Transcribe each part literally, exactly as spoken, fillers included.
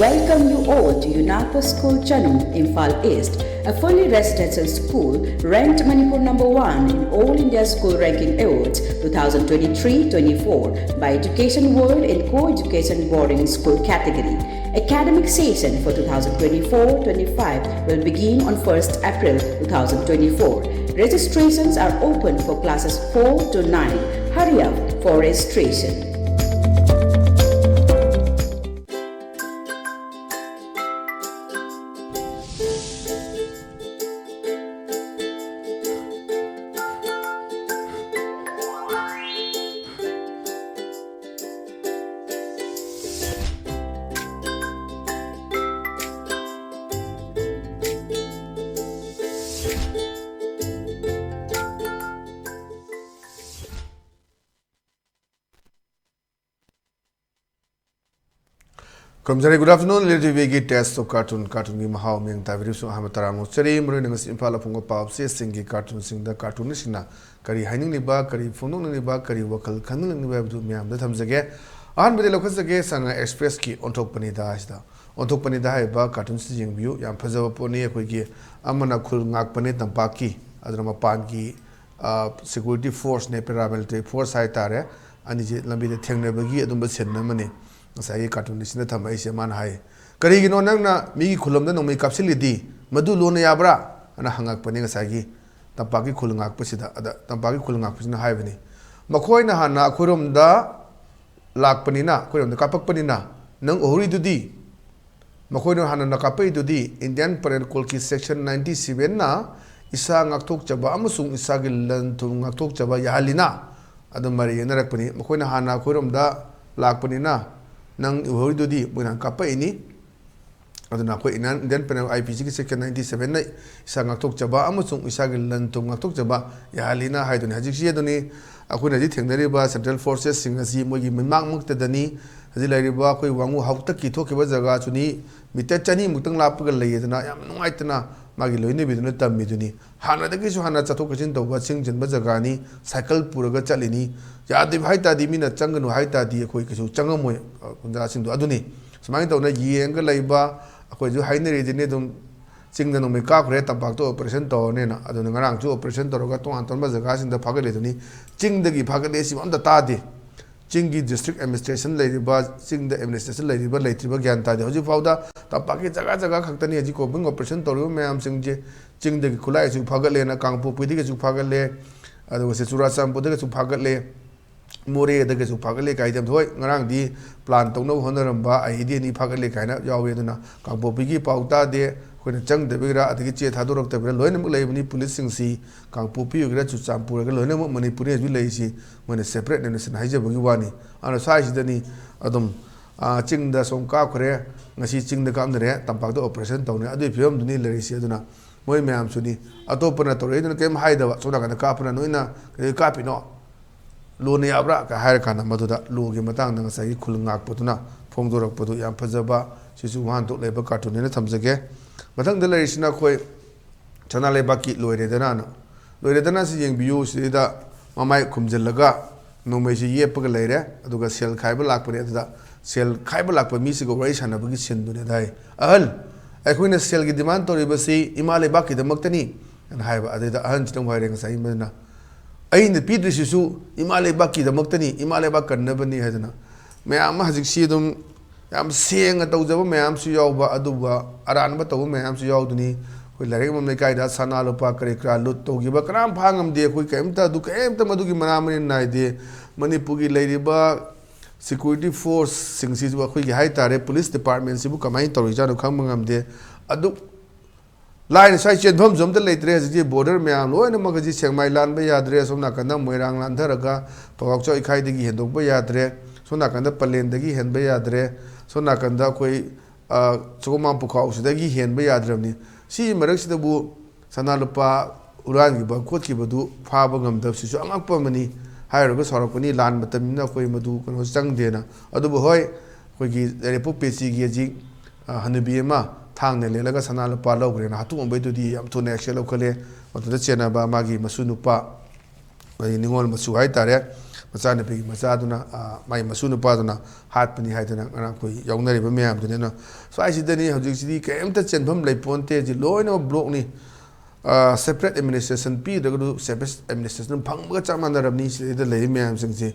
Welcome you all to UNAPO School Chanung, Imphal East, a fully residential school ranked Manipur number one in All India School Ranking Awards two thousand twenty-three twenty-four by Education World in co-education boarding school category. Academic session for two thousand twenty-four twenty-five will begin on first April two thousand twenty-four. Registrations are open for classes four to nine. Hurry up for registration. ꯈꯨꯔꯨꯝꯖꯔꯤ꯫ Good afternoon, ꯂꯤꯂꯥ ꯇꯤꯚꯤꯒꯤ Taste of Cartoon, ꯀꯥꯔꯇꯨꯟꯒꯤ ꯃꯍꯥꯎ ꯃꯤꯌꯥꯝ ꯇꯥꯕꯤꯔꯤꯕꯁꯨ ꯑꯍꯥꯟꯕ ꯇꯔꯥꯝꯅ ꯑꯣꯛꯆꯔꯤ꯫ ꯃꯔꯨꯑꯣꯏꯅ ꯉꯁꯤ ꯏꯝꯐꯥꯜ ꯑꯐꯣꯡꯕ ꯄꯥꯎ ꯆꯦꯁꯤꯡꯒꯤ ꯀꯥꯔꯇꯨꯟꯁꯤꯡꯗ ꯀꯥꯔꯇꯨꯅꯤꯁꯁꯤꯡꯅ ꯀꯔꯤ ꯍꯥꯏꯅꯤꯡꯂꯤꯕ, ꯀꯔꯤ ꯐꯣꯡꯗꯣꯛꯅꯤꯡꯂꯤꯕ, ꯀꯔꯤ ꯋꯥꯈꯜ ꯈꯟꯅꯤꯡꯂꯤꯕ ꯍꯥꯏꯕꯗꯨ ꯃꯌꯥꯝꯗ ꯊꯝꯖꯒꯦ꯫ ꯑꯍꯥꯟꯕꯗꯤ ꯂꯧꯈꯠꯆꯒꯦ ꯁꯉꯥꯏ ꯑꯦꯛꯁꯄ꯭ꯔꯦꯁꯀꯤ ꯑꯣꯟꯊꯣꯛꯄꯅꯤꯗ ꯍꯥꯏꯁꯤꯗ꯫ ꯑꯣꯟꯊꯣꯛꯄꯅꯤꯗ ꯍꯥꯏꯔꯤꯕ ꯀꯥꯔꯇꯨꯟꯁꯤ ꯌꯦꯡꯕꯤꯌꯨ꯫ ꯌꯥꯝ ꯐꯖꯕ ꯄꯣꯠꯅꯤ꯫ ꯑꯩꯈꯣꯏꯒꯤ ꯑꯃꯅ ꯈꯨꯜ ꯉꯥꯛꯄꯅꯦ ꯇꯝꯄꯥꯛꯀꯤ, ꯑꯗꯨꯅ ꯃꯄꯥꯟꯒꯤ ꯁꯦꯀ꯭ꯌꯨꯔꯤꯇꯤ ꯐꯣꯔꯁꯅꯦ, ꯄꯦꯔꯥꯃꯤꯂꯤꯇꯔꯤ ꯐꯣꯔꯁ ꯍꯥꯏꯇꯥꯔꯦ, ꯑꯅꯤꯁꯦ ꯂꯝꯕꯤꯗ ꯊꯦꯡꯅꯕꯒꯤ ꯑꯗꯨꯝꯕ ꯁꯤꯟ ꯑꯃꯅꯤ꯫ ꯉꯁꯥꯏꯒꯤ ꯀꯥꯔꯇꯨꯟꯁꯤꯅ ꯊꯝꯃꯛꯏꯁꯦ꯫ ꯃꯥꯅ ꯍꯥꯏ, "ꯀꯔꯤꯒꯤꯅꯣ ꯅꯪꯅ ꯃꯤꯒꯤ ꯈꯨꯜꯂꯝꯗ ꯅꯣꯡꯃꯩ ꯀꯥꯞꯁꯤꯜꯂꯤꯗꯤ? ꯃꯗꯨ ꯂꯣꯟꯅ ꯌꯥꯕ꯭ꯔꯥ?" ꯑꯅ ꯍꯪꯉꯛꯄꯅꯤ ꯉꯁꯥꯏꯒꯤ ꯇꯝꯄꯥꯛꯀꯤ ꯈꯨꯜ ꯉꯥꯛꯄꯁꯤꯗ꯫ ꯑꯗ ꯇꯝꯄꯥꯛꯀꯤ ꯈꯨꯜ ꯉꯥꯛꯄꯁꯤꯅ ꯍꯥꯏꯕꯅꯤ, "ꯃꯈꯣꯏꯅ ꯍꯥꯟꯅ ꯑꯩꯈꯣꯏꯔꯣꯝꯗ ꯂꯥꯛꯄꯅꯤꯅ, ꯑꯩꯈꯣꯏꯔꯣꯝꯗ ꯀꯥꯞꯄꯛꯄꯅꯤꯅ ꯅꯪ ꯎꯍꯧꯔꯤꯗꯨꯗꯤ? ꯃꯈꯣꯏꯅ ꯍꯥꯟꯅ ꯀꯥꯞꯄꯛꯏꯗꯨꯗꯤ ꯏꯟꯗꯤꯌꯥꯟ ꯄꯦꯅꯦꯜ ꯀꯣꯗꯀꯤ ꯁꯦꯛꯁꯟ ꯅꯥꯏꯟꯇꯤ ꯁꯚꯦꯟꯅ ꯏꯁꯥ ꯉꯥꯛꯊꯣꯛꯆꯕ ꯑꯃꯁꯨꯡ ꯏꯁꯥꯒꯤ ꯂꯟ ꯊꯨꯝ ꯉꯥꯛꯊꯣꯛꯆꯕ ꯌꯥꯍꯜꯂꯤꯅ?" ꯑꯗꯨ ꯃꯔꯩ ꯌꯦꯠꯅꯔꯛꯄꯅꯤ꯫ "ꯃꯈꯣꯏꯅ ꯍꯥꯟꯅ ꯑꯩꯈꯣꯏꯔꯣꯝꯗ ꯂꯥꯛꯄꯅꯤꯅ ꯅꯪ ꯎꯍꯧꯔꯤꯗꯨꯗꯤ ꯃꯣꯏꯅ ꯍꯥꯟꯅ ꯀꯥꯞꯄꯛꯏꯅꯤ꯫ ꯑꯗꯨꯅ ꯑꯩꯈꯣꯏ ꯏꯟꯗꯤꯌꯥꯟ ꯄꯦꯅꯦꯜ ꯑꯥꯏ ꯄꯤ ꯁꯤꯒꯤ ꯁꯦꯛꯁꯟ ꯅꯥꯏꯟꯇꯤ ꯁꯚꯦꯟꯅ ꯏꯁꯥ ꯉꯥꯛꯊꯣꯛꯆꯕ ꯑꯃꯁꯨꯡ ꯏꯁꯥꯒꯤ ꯂꯟ ꯊꯨꯝ ꯉꯥꯛꯊꯣꯛꯆꯕ ꯌꯥꯍꯜꯂꯤꯅ" ꯍꯥꯏꯗꯨꯅꯤ꯫ ꯍꯧꯖꯤꯛꯁꯤ ꯑꯗꯨꯅꯤ ꯑꯩꯈꯣꯏꯅ ꯍꯧꯖꯤꯛ ꯊꯦꯡꯅꯔꯤꯕ ꯁꯦꯟꯇ꯭ꯔꯦꯜ ꯐꯣꯔꯁꯦꯁꯁꯤꯡ ꯑꯁꯤ ꯃꯣꯏꯒꯤ ꯃꯤꯃꯥꯡꯃꯛꯇꯗꯅꯤ꯫ ꯍꯧꯖꯤꯛ ꯂꯩꯔꯤꯕ ꯑꯩꯈꯣꯏ ꯋꯥꯉꯨ ꯍꯥꯎꯇꯛꯀꯤ ꯊꯣꯛꯈꯤꯕ ꯖꯒꯥꯁꯨꯅꯤ, ꯃꯤꯇꯔ ꯆꯅꯤꯃꯨꯛꯇꯪ ꯂꯥꯞꯄꯒ ꯂꯩꯌꯦꯗꯅ ꯌꯥꯝ ꯅꯨꯡꯉꯥꯏꯇꯅ ꯃꯥꯒꯤ ꯂꯣꯏꯅꯕꯤꯗꯨꯅ ꯇꯝꯃꯤꯗꯨꯅꯤ꯫ ꯍꯥꯟꯅꯗꯒꯤꯁꯨ ꯍꯥꯟꯅ ꯆꯠꯊꯣꯛ ꯆꯠꯁꯤꯟ ꯇꯧꯕ ꯆꯤꯡ ꯆꯟꯕ ꯖꯒꯥꯅꯤ, ꯁꯥꯏꯀꯜ ꯄꯨꯔꯒ ꯆꯠꯂꯤꯅꯤ꯫ ꯌꯥꯗ꯭ꯔꯤꯕ ꯍꯥꯏ ꯇꯥꯔꯗꯤ, ꯃꯤꯅ ꯆꯪꯒꯅꯨ ꯍꯥꯏ ꯇꯥꯔꯗꯤ ꯑꯩꯈꯣꯏ ꯀꯩꯁꯨ ꯆꯪꯉꯝꯃꯣꯏ, ꯑ, ꯒꯨꯟꯗꯥꯁꯤꯡꯗꯣ꯫ ꯑꯗꯨꯅꯤ ꯁꯨꯃꯥꯏꯅ ꯇꯧꯅ ꯌꯦꯡꯉꯒ ꯂꯩꯕ꯫ ꯑꯩꯈꯣꯏꯁꯨ ꯍꯥꯏꯅꯔꯤꯗꯨꯅꯤ ꯑꯗꯨꯝ, ꯆꯤꯡꯗ ꯅꯣꯡꯃꯩ ꯀꯥꯞꯈ꯭ꯔꯦ, ꯇꯝꯄꯥꯛꯇ operation ꯇꯧꯔꯅꯦꯅ꯫ ꯑꯗꯨꯅ ꯉꯔꯥꯡꯁꯨ operation ꯇꯧꯔꯒ ꯇꯣꯉꯥꯟ ꯇꯣꯉꯥꯟꯕ ꯖꯒꯥꯁꯤꯡꯗ ꯐꯥꯒꯠꯂꯤꯗꯨꯅꯤ꯫ ꯆꯤꯡꯗꯒꯤ ꯐꯥꯒꯠꯂꯦ ꯁꯤꯕ ꯑꯝꯇ ꯇꯥꯗꯦ꯫ ꯆꯤꯡꯒꯤ district administration ꯂꯩꯔꯤꯕ, ꯆꯤꯡꯗ administration ꯂꯩꯔꯤꯕ ꯂꯩꯇ꯭ꯔꯤꯕ ꯒ꯭ꯌꯥꯟ ꯇꯥꯗꯦ꯫ ꯍꯧꯖꯤꯛꯐꯥꯎꯗ ꯇꯝꯄꯥꯛꯀꯤ ꯖꯒꯥ ꯖꯒꯥ ꯈꯛꯇꯅꯤ ꯍꯧꯖꯤꯛ combing operation ꯇꯧꯔꯤꯕ ꯃꯌꯥꯝꯁꯤꯡꯁꯦ꯫ ꯆꯤꯡꯗꯒꯤ ꯈꯨꯠꯂꯥꯏꯁꯨ ꯐꯥꯒꯠꯂꯦꯅ, ꯀꯥꯡꯄꯣꯛꯄꯤꯗꯒꯤꯁꯨ ꯐꯥꯒꯠꯂꯦ, ꯑꯗꯨꯒ ꯁꯤ ꯆꯨꯔꯥꯆꯥꯟꯄꯨꯔꯗꯒꯤꯁꯨ ꯐꯥꯒꯠꯂꯦ, ꯃꯣꯔꯦꯗꯒꯤꯁꯨ ꯐꯥꯒꯠꯂꯦ ꯀꯥꯏꯗꯤ ꯌꯥꯝ ꯍꯣꯏ꯫ ꯉꯔꯥꯡꯗꯤ plan ꯇꯧꯅꯕ ꯍꯣꯠꯅꯔꯝꯕ ꯑꯥꯏ ꯏ ꯗꯤ ꯑꯅꯤ ꯐꯥꯒꯠꯂꯦ ꯀꯥꯏꯅ ꯌꯥꯎꯋꯦ꯫ ꯑꯗꯨꯅ ꯀꯥꯡꯄꯣꯛꯄꯤꯒꯤ ꯄꯥꯎ ꯇꯥꯗꯦ꯫ ꯑꯩꯈꯣꯏꯅ ꯆꯪꯗꯕꯒꯤꯔꯥ ꯑꯗꯒꯤ ꯆꯦ ꯊꯥꯗꯣꯔꯛꯇꯕꯒꯤꯔꯥ ꯂꯣꯏꯅꯃꯛ ꯂꯩꯕꯅꯤ꯫ ꯄꯨꯂꯤꯁꯁꯤꯡꯁꯤ ꯀꯥꯡꯄꯣꯛꯄꯤ ꯑꯣꯏꯒꯦꯔꯥ, ꯆꯨꯔꯆꯥꯟꯄꯨꯔ ꯑꯣꯏꯒꯦꯔꯥ, ꯂꯣꯏꯅꯃꯛ ꯃꯅꯤꯄꯨꯔꯤ ꯍꯧꯖꯤꯛ ꯂꯩꯔꯤꯁꯤ ꯃꯣꯏꯅ separate administration ꯍꯥꯏꯖꯕꯒꯤ ꯋꯥꯅꯤ꯫ ꯑꯗꯨꯅ ꯁ꯭ꯋꯥꯏꯁꯤꯗꯅꯤ ꯑꯗꯨꯝ, ꯑꯥ, ꯆꯤꯡꯗ ꯁꯣꯝ ꯀꯥꯞꯈ꯭ꯔꯦ, ꯉꯁꯤ ꯆꯤꯡꯗ ꯀꯥꯞꯅꯔꯦ, ꯇꯝꯄꯥꯛꯇ operation ꯇꯧꯅꯔꯦ, ꯑꯗꯨꯒꯤ ꯐꯤꯕꯝꯗꯨꯅꯤ ꯂꯩꯔꯤꯁꯤ꯫ ꯑꯗꯨꯅ ꯃꯣꯏ ꯃꯌꯥꯝꯁꯨꯅꯤ꯫ ꯑꯇꯣꯞꯄꯅ ꯇꯧꯔꯛꯏꯗꯨꯅ ꯀꯔꯤꯝ ꯍꯥꯏꯗꯕ, ꯁꯣꯝ ꯅꯥꯀꯟꯗ ꯀꯥꯞꯄꯅ "ꯅꯣꯏꯅ ꯀꯔꯤ ꯀꯥꯞꯄꯤꯅꯣ? Law ꯅ ꯌꯥꯕ꯭ꯔꯥ?" ꯀ ꯍꯥꯏꯔ ꯀꯥꯟꯗ ꯃꯗꯨꯗ law ꯒꯤ ꯃꯇꯥꯡꯗ ꯉꯁꯥꯏꯒꯤ ꯈꯨꯜ ꯉꯥꯛꯄꯗꯨꯅ ꯐꯣꯡꯗꯣꯔꯛꯄꯗꯨ ꯌꯥꯝ ꯐꯖꯕ, ꯁꯤꯁꯨ ꯋꯥꯍꯟꯊꯣꯛ ꯂꯩꯕ cartoon ꯍꯥꯏꯅ ꯊꯝꯖꯒꯦ꯫ ꯃꯊꯪꯗ ꯂꯩꯔꯤꯁꯤꯅ ꯑꯩꯈꯣꯏ ꯁꯅꯥ ꯂꯩꯕꯥꯛꯀꯤ ꯂꯣꯏꯔꯦꯗꯅꯥꯅ꯫ ꯂꯣꯏꯔꯦꯗꯅꯥ ꯁꯤ ꯌꯦꯡꯕꯤꯌꯨ, ꯁꯤꯗꯩꯗ ꯃꯃꯥꯏ ꯈꯨꯝꯖꯤꯜꯂꯒ ꯅꯣꯡꯃꯩꯁꯤ ꯌꯦꯞꯄꯒ ꯂꯩꯔꯦ꯫ ꯑꯗꯨꯒ ꯁꯦꯜ ꯈꯥꯏꯕ ꯂꯥꯛꯄꯅꯦ꯫ ꯑꯗꯨꯗ ꯁꯦꯜ ꯈꯥꯏꯕ ꯂꯥꯛꯄ ꯃꯤꯁꯤꯒ ꯋꯥꯔꯤ ꯁꯥꯟꯅꯕꯒꯤ scene ꯗꯨꯅꯦ꯫ ꯑꯗ ꯍꯥꯏ, "ꯑꯍꯜ, ꯑꯩꯈꯣꯏꯅ ꯁꯦꯜꯒꯤ demand ꯇꯧꯔꯤꯕꯁꯤ ꯏꯃꯥ ꯂꯩꯕꯥꯛꯀꯤꯗꯃꯛꯇꯅꯤ" ꯍꯥꯏꯅ ꯍꯥꯏꯕ꯫ ꯑꯗꯨꯗ ꯑꯍꯟꯁꯤꯅ ꯑꯃꯨꯛ ꯍꯥꯏꯔꯦ, ꯉꯁꯥꯏꯒꯤ ꯃꯗꯨꯅ, "ꯑꯩꯅ ꯄꯤꯗ꯭ꯔꯤꯁꯤꯁꯨ ꯏꯃꯥ ꯂꯩꯕꯥꯛꯀꯤꯗꯃꯛꯇꯅꯤ, ꯏꯃꯥ ꯂꯩꯕꯥꯛ ꯀꯟꯅꯕꯅꯤ" ꯍꯥꯏꯗꯅ꯫ ꯃꯌꯥꯝ ꯑꯃ ꯍꯧꯖꯤꯛꯁꯤ ꯑꯗꯨꯝ ꯌꯥꯝ ꯁꯦꯡꯅ ꯇꯧꯖꯕ ꯃꯌꯥꯝꯁꯨ ꯌꯥꯎꯕ, ꯑꯗꯨꯒ ꯑꯔꯥꯟꯕ ꯇꯧꯕ ꯃꯌꯥꯝꯁꯨ ꯌꯥꯎꯗꯨꯅꯤ꯫ ꯑꯩꯈꯣꯏ ꯂꯥꯏꯔꯤꯛ ꯌꯣꯟꯐꯝ ꯂꯩꯀꯥꯏꯗ ꯁꯅꯥ ꯂꯨꯄꯥ ꯀꯔꯤ ꯀꯔꯥ ꯂꯨꯠ ꯇꯧꯈꯤꯕ ꯀꯅꯥꯝ ꯐꯥ ꯉꯝꯗꯦ꯫ ꯑꯩꯈꯣꯏ ꯀꯔꯤꯝꯇ ꯑꯗꯨ, ꯀꯔꯤꯝꯇ ꯃꯗꯨꯒꯤ ꯃꯅꯥ ꯃꯔꯤ ꯅꯥꯏꯗꯦ꯫ ꯃꯅꯤꯄꯨꯔꯒꯤ ꯂꯩꯔꯤꯕ security force ꯁꯤꯡꯁꯤꯁꯨ, ꯑꯩꯈꯣꯏꯒꯤ ꯍꯥꯏ ꯇꯥꯔꯦ, police department ꯁꯤꯕꯨ ꯀꯃꯥꯏꯅ ꯇꯧꯔꯤꯖꯥꯠꯅꯣ ꯈꯪꯕ ꯉꯝꯗꯦ꯫ ꯑꯗꯨ ꯂꯥꯏꯅ ꯁ꯭ꯋꯥꯏ ꯆꯦꯟꯐꯝꯁꯨ ꯑꯝꯇ ꯂꯩꯇ꯭ꯔꯦ꯫ ꯍꯧꯖꯤꯛꯇꯤ border ꯃꯌꯥꯝ ꯂꯣꯏꯅꯃꯛ ꯍꯧꯖꯤꯛ ꯁꯦꯛꯃꯥꯏ ꯂꯥꯟꯕ ꯌꯥꯗ꯭ꯔꯦ, ꯑꯁꯣꯝ ꯅꯥꯀꯟꯗ ꯃꯣꯏꯔꯥꯡ ꯂꯥꯟꯊꯔꯒ ꯄꯧꯒꯥꯛꯆꯥꯎ ꯏꯈꯥꯏꯗꯒꯤ ꯍꯦꯟꯗꯣꯛꯄ ꯌꯥꯗ꯭ꯔꯦ, ꯁꯣꯝ ꯅꯥꯀꯟꯗ ꯄꯂꯦꯟꯗꯒꯤ ꯍꯦꯟꯕ ꯌꯥꯗ꯭ꯔꯦ, ꯁꯣꯝ ꯅꯥꯀꯟꯗ ꯑꯩꯈꯣꯏ, ꯑ, ꯆꯀꯣꯃꯥꯡ ꯄꯨꯈꯥꯎꯁꯤꯗꯒꯤ ꯍꯦꯟꯕ ꯌꯥꯗ꯭ꯔꯕꯅꯤ꯫ ꯁꯤꯒꯤ ꯃꯔꯛꯁꯤꯗꯕꯨ ꯁꯅꯥ ꯂꯨꯄꯥ ꯍꯨꯔꯥꯟꯈꯤꯕ ꯈꯣꯠꯈꯤꯕꯗꯨ ꯐꯥꯕ ꯉꯝꯗꯕꯁꯤꯁꯨ ꯑꯉꯛꯄ ꯑꯃꯅꯤ꯫ ꯍꯥꯏꯔꯨꯔꯒ ꯁꯥꯎꯔꯛꯄꯅꯤ, ꯂꯥꯟ ꯃꯇꯝꯅꯤꯅ ꯑꯩꯈꯣꯏ ꯃꯗꯨ ꯀꯩꯅꯣ ꯆꯪꯗꯦꯅ꯫ ꯑꯗꯨꯕꯨ ꯍꯣꯏ, ꯑꯩꯈꯣꯏꯒꯤ ꯌꯥꯏꯔꯤꯄꯣꯛ ꯄꯦꯆꯤꯒꯤ ꯍꯧꯖꯤꯛ, ꯑ, ꯍꯅꯨꯕꯤ ꯑꯃ ꯊꯥꯡꯅ ꯂꯦꯜꯂꯒ ꯁꯅꯥ ꯂꯨꯄꯥ ꯂꯧꯈ꯭ꯔꯦꯅ ꯍꯥꯠꯇꯣꯛꯑꯝꯕꯩꯗꯨꯗꯤ ꯌꯥꯝ ꯊꯨꯅ action ꯂꯧꯈꯠꯂꯦ꯫ ꯃꯗꯨꯗ ꯆꯦꯟꯅꯕ ꯃꯥꯒꯤ ꯃꯁꯨ ꯅꯨꯄꯥ, ꯃꯥꯒꯤ ꯅꯤꯉꯣꯜ ꯃꯆꯨ ꯍꯥꯏꯇꯥꯔꯦ, ꯃꯆꯥꯅꯨꯄꯤꯒꯤ ꯃꯆꯥꯗꯨꯅ, ꯑ, ꯃꯥꯏ ꯃꯁꯨ ꯅꯨꯄꯥꯗꯨꯅ ꯍꯥꯠꯄꯅꯤ ꯍꯥꯏꯗꯅ ꯉꯔꯥꯡ ꯑꯩꯈꯣꯏ ꯌꯥꯎꯅꯔꯤꯕ ꯃꯌꯥꯝꯗꯨꯅꯤ꯫ ꯑꯗꯨꯅ ꯁ꯭ꯋꯥꯏꯁꯤꯗꯅꯤ ꯍꯧꯖꯤꯛꯁꯤꯗꯤ ꯀꯔꯤꯝꯇ ꯆꯦꯟꯐꯝ ꯂꯩꯄꯣꯟꯇꯦ꯫ ꯍꯧꯖꯤꯛ ꯂꯣꯏꯅꯃꯛ ꯕ꯭ꯂꯣꯛꯅꯤ꯫ ꯑ, ꯁꯦꯄꯔꯦꯠ ꯑꯦꯗꯃꯤꯅꯤꯁꯇ꯭ꯔꯦꯁꯟ ꯄꯤꯗ꯭ꯔꯒꯁꯨ ꯁꯦꯄꯔꯦꯠ ꯑꯦꯗꯃꯤꯅꯤꯁꯇ꯭ꯔꯦꯁꯟ ꯐꯪꯕꯒ ꯆꯞ ꯃꯥꯟꯅꯔꯕꯅꯤ ꯁꯤꯗꯩꯗ ꯂꯩꯔꯤꯕ ꯃꯌꯥꯝꯁꯤꯡꯁꯦ꯫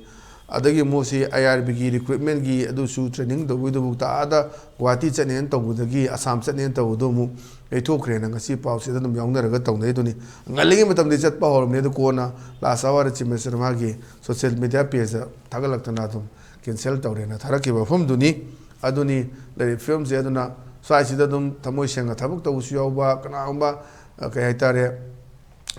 ꯑꯗꯒꯤ ꯃꯣꯏꯁꯤ ꯑꯥꯏ ꯑꯥꯔ ꯕꯤꯒꯤ ꯔꯤꯀ꯭ꯔꯨꯠꯃꯦꯟꯒꯤ ꯑꯗꯨꯁꯨ ꯇ꯭ꯔꯦꯅꯤꯡ ꯇꯧꯕꯒꯤꯗꯃꯛꯇ ꯑꯥꯗ ꯒꯨꯋꯥꯍꯥꯇꯤ ꯆꯠꯅꯦꯅ ꯇꯧꯕꯗꯒꯤ ꯑꯁꯥꯝ ꯆꯠꯅꯦꯅ ꯇꯧꯕꯗꯣ ꯑꯃꯨꯛ ꯌꯩꯊꯣꯛꯈ꯭ꯔꯦꯅ ꯉꯁꯤ ꯄꯥꯎꯁꯤꯗ ꯑꯗꯨꯝ ꯌꯥꯎꯅꯔꯒ ꯇꯧꯅꯩꯗꯨꯅꯤ꯫ ꯉꯜꯂꯤꯉꯩ ꯃꯇꯝꯗꯤ ꯆꯠꯄ ꯍꯧꯔꯕꯅꯤ, ꯑꯗꯨ ꯀꯣꯟꯅ ꯂꯥꯁ ꯑꯋꯥꯔꯗ ꯆꯤꯐ ꯃꯤꯅꯤꯁꯇꯔ ꯃꯥꯒꯤ ꯁꯣꯁꯤꯌꯦꯜ ꯃꯦꯗꯤꯌꯥ ꯄꯦꯖꯇ ꯊꯥꯒꯠꯂꯛꯇꯅ ꯑꯗꯨꯝ ꯀꯦꯟꯁꯦꯜ ꯇꯧꯔꯦꯅ ꯊꯥꯔꯛꯈꯤꯕ ꯋꯥꯐꯝꯗꯨꯅꯤ꯫ ꯑꯗꯨꯅꯤ ꯂꯩꯔꯤꯕ ꯐꯤꯕꯝꯁꯦ꯫ ꯑꯗꯨꯅ ꯁ꯭ꯋꯥꯏꯁꯤꯗ ꯑꯗꯨꯝ ꯊꯃꯣꯏ ꯁꯦꯡꯅ ꯊꯕꯛ ꯇꯧꯕꯁꯨ ꯌꯥꯎꯕ, ꯀꯅꯥꯒꯨꯝꯕ, ꯑ, ꯀꯩ ꯍꯥꯏꯇꯥꯔꯦ,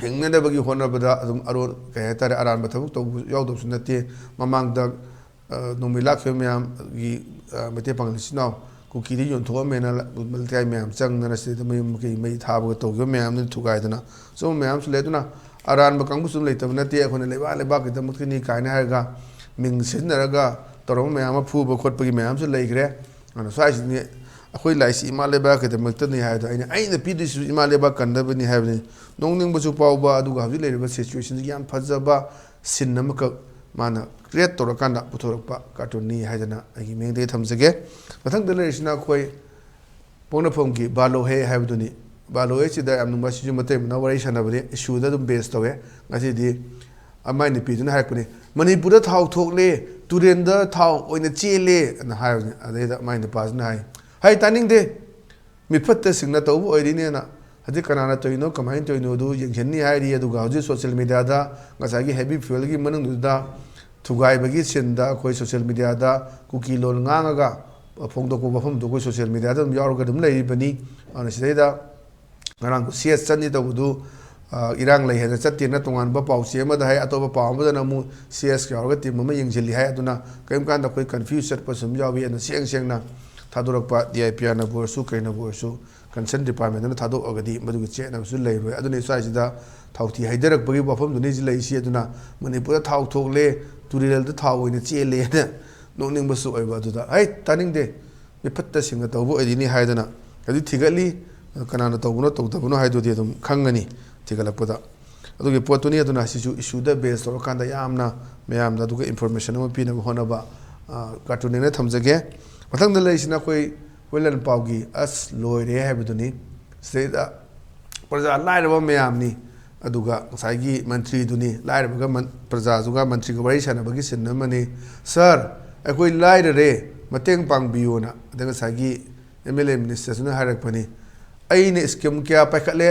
ꯍꯤꯡꯅꯅꯕꯒꯤ ꯍꯣꯠꯅꯕꯗ ꯑꯗꯨꯝ ꯑꯔꯣꯟ, ꯀꯩ ꯍꯥꯏꯇꯥꯔꯦ, ꯑꯔꯥꯟꯕ ꯊꯕꯛ ꯇꯧꯕ ꯌꯥꯎꯗꯕꯁꯨ ꯅꯠꯇꯦ꯫ ꯃꯃꯥꯡꯗ, ꯑ, ꯅꯣꯡꯃꯩ ꯂꯥꯛꯈꯤꯕ ꯃꯌꯥꯝꯒꯤ, ꯑ, ꯃꯩꯇꯩ ꯄꯥꯉꯜ ꯏꯆꯤꯟ ꯏꯅꯥꯎ ꯀꯨꯀꯤꯗ ꯌꯣꯟꯊꯣꯛꯑꯝꯃꯦꯅ ꯂ-, ꯂꯩꯀꯥꯏ ꯃꯌꯥꯝ ꯆꯪꯗꯅ ꯁꯤꯗꯩꯗ ꯃꯌꯨꯝ ꯀꯩ ꯃꯩ ꯊꯥꯕꯒ ꯇꯧꯈꯤꯕ ꯃꯌꯥꯝꯗꯨꯅ ꯊꯨꯒꯥꯏꯗꯅ ꯁꯨꯝꯕ ꯃꯌꯥꯝꯁꯨ ꯂꯩ꯫ ꯑꯗꯨꯅ ꯑꯔꯥꯟꯕ ꯀꯥꯡꯕꯨꯁꯨ ꯑꯗꯨꯝ ꯂꯩꯇꯕ ꯅꯠꯇꯦ꯫ ꯑꯩꯈꯣꯏꯅ ꯂꯩꯕꯥꯛ ꯂꯩꯕꯥꯛꯀꯤꯗꯃꯛꯇꯅꯤ ꯀꯥꯏꯅ ꯍꯥꯏꯔꯒ ꯃꯤꯡ ꯁꯤꯖꯤꯟꯅꯔꯒ ꯇꯧꯔꯝꯕ ꯃꯌꯥꯝ ꯑꯃ ꯐꯨꯕ ꯈꯣꯠꯄꯒꯤ ꯃꯌꯥꯝꯁꯨ ꯂꯩꯈ꯭ꯔꯦ꯫ ꯑꯗꯨꯅ ꯁ꯭ꯋꯥꯏꯁꯤꯗꯤ ꯑꯩꯈꯣꯏ ꯂꯥꯏꯁꯤ ꯏꯃꯥ ꯂꯩꯕꯥꯛꯀꯤꯗꯃꯛꯇꯅꯤ ꯍꯥꯏꯗꯣ ꯑꯩꯅ, ꯑꯩꯅ ꯄꯤꯗꯣꯏꯁꯤꯁꯨ ꯏꯃꯥ ꯂꯩꯕꯥꯛ ꯀꯟꯅꯕꯅꯤ ꯍꯥꯏꯕꯅꯤ꯫ ꯅꯣꯛꯅꯤꯡꯕꯁꯨ ꯐꯥꯎꯕ, ꯑꯗꯨꯒ ꯍꯧꯖꯤꯛ ꯂꯩꯔꯤꯕ ꯁꯤꯆꯨꯋꯦꯁꯟꯁꯤ ꯌꯥꯝ ꯐꯖꯕ ꯁꯤꯟ ꯑꯃꯈꯛ ꯃꯥꯅ ꯀ꯭ꯔꯤꯌꯦꯠ ꯇꯧꯔꯀꯥꯟꯗ ꯄꯨꯊꯣꯔꯛꯄ ꯀꯥꯔꯇꯨꯟꯅꯤ ꯍꯥꯏꯗꯅ ꯑꯩꯒꯤ ꯃꯤꯡꯗꯒꯤ ꯊꯝꯖꯒꯦ꯫ ꯃꯊꯪꯗ ꯂꯩꯔꯤꯁꯤꯅ ꯑꯩꯈꯣꯏ ꯄꯣꯛꯅꯐꯝꯒꯤ ꯕꯥꯂꯣ ꯍꯦ ꯍꯥꯏꯕꯗꯨꯅꯤ꯫ ꯕꯥꯂꯣ ꯍꯦꯁꯤꯗ ꯌꯥꯝ ꯅꯨꯡꯕ, ꯁꯤꯁꯨ ꯃꯇꯩ ꯃꯅꯥꯎ ꯋꯥꯔꯤ ꯁꯥꯟꯅꯕꯅꯤ, ꯏꯁꯨꯗ ꯑꯗꯨꯝ ꯕꯦꯁ ꯇꯧꯋꯦ꯫ ꯉꯁꯤꯗꯤ ꯑꯃꯥꯏ ꯅꯨꯄꯤꯗꯨꯅ ꯍꯥꯏꯔꯛꯄꯅꯤ, "ꯃꯅꯤꯄꯨꯔꯗ ꯊꯥꯎ ꯊꯣꯛꯂꯦ, ꯇꯨꯔꯦꯟꯗ ꯊꯥꯎ ꯑꯣꯏꯅ ꯆꯦꯜꯂꯦ" ꯑꯅ ꯍꯥꯏꯕꯅꯤ꯫ ꯑꯗꯩꯗ ꯑꯃꯥꯏ ꯅꯨꯄꯥꯁꯤꯅ ꯍꯥꯏ, "ꯍꯩ, ꯇꯥꯅꯤꯡꯗꯦ, ꯃꯤꯐꯠꯇ ꯁꯤꯡꯅ ꯇꯧꯕ ꯑꯣꯏꯔꯤꯅꯦꯅ꯫ ꯍꯧꯖꯤꯛ ꯀꯅꯥꯅ ꯇꯧꯔꯤꯅꯣ, ꯀꯃꯥꯏꯅ ꯇꯧꯔꯤꯅꯣ ꯑꯗꯨ ꯌꯦꯡꯁꯤꯟꯅꯤ ꯍꯥꯏꯔꯤ, ꯑꯗꯨꯒ ꯍꯧꯖꯤꯛ ꯁꯣꯁꯤꯌꯦꯜ ꯃꯦꯗꯤꯌꯥꯗ ꯉꯁꯥꯏꯒꯤ ꯍꯦꯚꯤ ꯐ꯭ꯌꯨꯑꯦꯜꯒꯤ ꯃꯅꯨꯡꯗꯨꯗ ꯊꯨꯒꯥꯏꯕꯒꯤ ꯁꯤꯟꯗ ꯑꯩꯈꯣꯏ ꯁꯣꯁꯤꯌꯦꯜ ꯃꯦꯗꯤꯌꯥꯗ ꯀꯨꯀꯤ ꯂꯣꯟ ꯉꯥꯡꯉꯒ ꯐꯣꯡꯗꯣꯛꯄ ꯋꯥꯐꯝꯗꯣ ꯑꯩꯈꯣꯏ ꯁꯣꯁꯤꯌꯦꯜ ꯃꯦꯗꯤꯌꯥꯗ ꯑꯗꯨꯝ ꯌꯥꯎꯔꯒ ꯑꯗꯨꯝ ꯂꯩꯔꯤꯕꯅꯤ"꯫ ꯑꯗꯨꯅ ꯁꯤꯗꯩꯗ ꯉꯔꯥꯡ ꯁꯤ ꯑꯦꯁ ꯆꯠꯅꯤ ꯇꯧꯕꯗꯨ, ꯑ, ꯏꯔꯥꯡ ꯂꯩ ꯍꯥꯏꯅ ꯆꯠꯇꯦꯅ ꯇꯣꯉꯥꯟꯕ ꯄꯥꯎꯆꯦ ꯑꯃꯗ ꯍꯥꯏ, ꯑꯇꯣꯞꯄ ꯄꯥꯎ ꯑꯃꯗꯅ ꯑꯃꯨꯛ ꯁꯤ ꯑꯦꯁ ꯌꯥꯎꯔꯒ ꯇꯤꯝ ꯑꯃ ꯌꯦꯡꯁꯤꯜꯂꯤ ꯍꯥꯏ꯫ ꯑꯗꯨꯅ ꯀꯔꯤꯒꯨꯝꯕ ꯀꯥꯟꯗ ꯑꯩꯈꯣꯏ ꯀꯟꯐ꯭ꯌꯨꯁ ꯆꯠꯄ ꯁꯨꯝ ꯌꯥꯎꯏ꯫ ꯑꯗꯨꯅ ꯁꯦꯡ ꯁꯦꯡꯅ ꯊꯥꯗꯣꯔꯛꯄ, ꯗꯤ ꯑꯥꯏ ꯄꯤ ꯑꯥꯔꯅꯕꯨ ꯑꯣꯏꯔꯁꯨ, ꯀꯩꯅꯕꯨ ꯑꯣꯏꯔꯁꯨ, ꯀꯟꯁꯔꯟ ꯗꯤꯄꯥꯔꯠꯃꯦꯟꯗꯨꯅ ꯊꯥꯗꯣꯛꯑꯒꯗꯤ ꯃꯗꯨꯒꯤ ꯆꯦꯠꯅꯕꯁꯨ ꯂꯩꯔꯣꯏ꯫ ꯑꯗꯨꯅ ꯁ꯭ꯋꯥꯏꯁꯤꯗ ꯊꯥꯎꯊꯤ ꯍꯩꯊꯔꯛꯄꯒꯤ ꯋꯥꯐꯝꯗꯨꯅꯤ ꯍꯧꯖꯤꯛ ꯂꯩꯔꯤꯁꯤ꯫ ꯑꯗꯨꯅ ꯃꯅꯤꯄꯨꯔꯗ ꯊꯥꯎ ꯊꯣꯛꯂꯦ, ꯇꯨꯔꯦꯜꯗ ꯊꯥꯎ ꯑꯣꯏꯅ ꯆꯦꯜꯂꯦ ꯍꯥꯏꯅ ꯅꯣꯛꯅꯤꯡꯕꯁꯨ ꯑꯣꯏꯕ꯫ ꯑꯗꯨꯗ, "ꯍꯩ, ꯇꯥꯅꯤꯡꯗꯦ, ꯃꯤꯐꯠꯇ ꯁꯤꯡꯅ ꯇꯧꯕ ꯑꯣꯏꯔꯤꯅꯤ" ꯍꯥꯏꯗꯅ ꯍꯧꯖꯤꯛ ꯊꯤꯒꯠꯂꯤ꯫ ꯀꯅꯥꯅ ꯇꯧꯕꯅꯣ ꯇꯧꯗꯕꯅꯣ ꯍꯥꯏꯗꯨꯗꯤ ꯑꯗꯨꯝ ꯈꯪꯒꯅꯤ ꯊꯤꯒꯠꯂꯛꯄꯗ꯫ ꯑꯗꯨꯒꯤ ꯄꯣꯠꯇꯨꯅꯤ꯫ ꯑꯗꯨꯅ ꯁꯤꯁꯨ ꯏꯁꯨꯗ ꯕꯦꯁ ꯇꯧꯔꯀꯥꯟꯗ ꯌꯥꯝꯅ ꯃꯌꯥꯝꯗ ꯑꯗꯨꯒ ꯏꯟꯐꯣꯔꯃꯦꯁꯟ ꯑꯃ ꯄꯤꯅꯕ ꯍꯣꯠꯅꯕ, ꯑ, ꯀꯥꯔꯇꯨꯟꯅꯦꯅ ꯊꯝꯖꯒꯦ꯫ ꯃꯊꯪꯗ ꯂꯩꯔꯤꯁꯤꯅ ꯑꯩꯈꯣꯏ ꯍꯨꯏꯂꯦꯟ ꯄꯥꯎꯒꯤ "ꯑꯁ ꯂꯣꯏꯔꯦ" ꯍꯥꯏꯕꯗꯨꯅꯤ꯫ ꯁꯤꯗꯩꯗ ꯄ꯭ꯔꯖꯥ ꯂꯥꯏꯔꯕ ꯃꯌꯥꯝꯅꯤ, ꯑꯗꯨꯒ ꯉꯁꯥꯏꯒꯤ ꯃꯟꯇ꯭ꯔꯤꯗꯨꯅꯤ, ꯂꯥꯏꯔꯕꯒ ꯃꯟ-, ꯄ꯭ꯔꯖꯥꯗꯨꯒ ꯃꯟꯇ꯭ꯔꯤꯒ ꯋꯥꯔꯤ ꯁꯥꯟꯅꯕꯒꯤ ꯁꯤꯟ ꯑꯃꯅꯤ꯫ "ꯁꯥꯔ, ꯑꯩꯈꯣꯏ ꯂꯥꯏꯔꯔꯦ, ꯃꯇꯦꯡ ꯄꯥꯡꯕꯤꯌꯣꯅ", ꯑꯗ ꯉꯁꯥꯏꯒꯤ ꯑꯦꯝ ꯑꯦꯜ ꯑꯦ ꯃꯤꯅꯤꯁꯇꯔꯁꯤꯅ ꯍꯥꯏꯔꯛꯄꯅꯤ꯫ "ꯑꯩꯅ ꯁ꯭ꯀꯤꯝ ꯀꯌꯥ ꯄꯥꯏꯈꯠꯂꯦ,